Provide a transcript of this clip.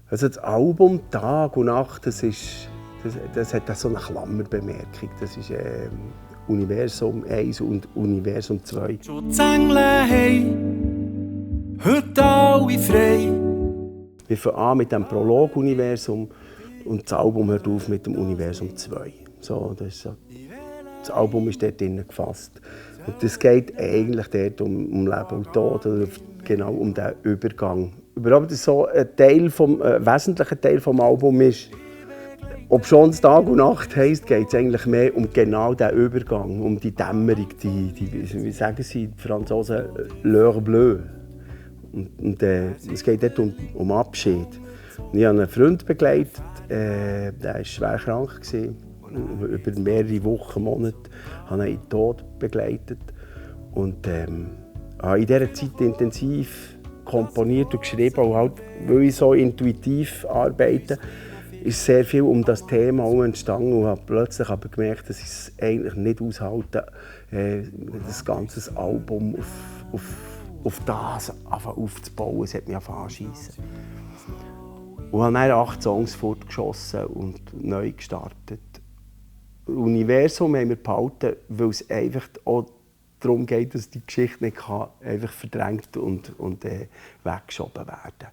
Also das Album «Tag und Nacht», das hat auch so eine Klammerbemerkung. Das ist Universum 1 und Universum 2. Schon die Engel haben heute alle frei. Wir fangen an mit dem Prolog-Universum und das Album hört auf mit dem Universum 2. So, das Album ist dort drin gefasst. Und es geht eigentlich dort um Leben und Tod, oder genau um den Übergang. Überhaupt so ein wesentlicher Teil des Albums ist, ob schon es Tag und Nacht heisst, geht es eigentlich mehr um genau diesen Übergang, um die Dämmerung, wie sagen sie, die Franzosen, «l'heure bleue». Und es geht dort um Abschied. Und ich habe einen Freund begleitet, der war schwer krank. Über mehrere Wochen, Monate habe ich ihn in den Tod begleitet. Und habe in dieser Zeit intensiv komponiert und geschrieben. Und halt, weil ich so intuitiv arbeite, ist sehr viel um das Thema entstanden. Und habe plötzlich aber gemerkt, dass ich es eigentlich nicht aushalte, das ganze Album auf das aufzubauen. Es hat mich anschiessen. Und habe dann 8 Songs fortgeschossen und neu gestartet. Universum haben wir behalten, weil es einfach auch darum geht, dass die Geschichte nicht einfach verdrängt und weggeschoben werden kann.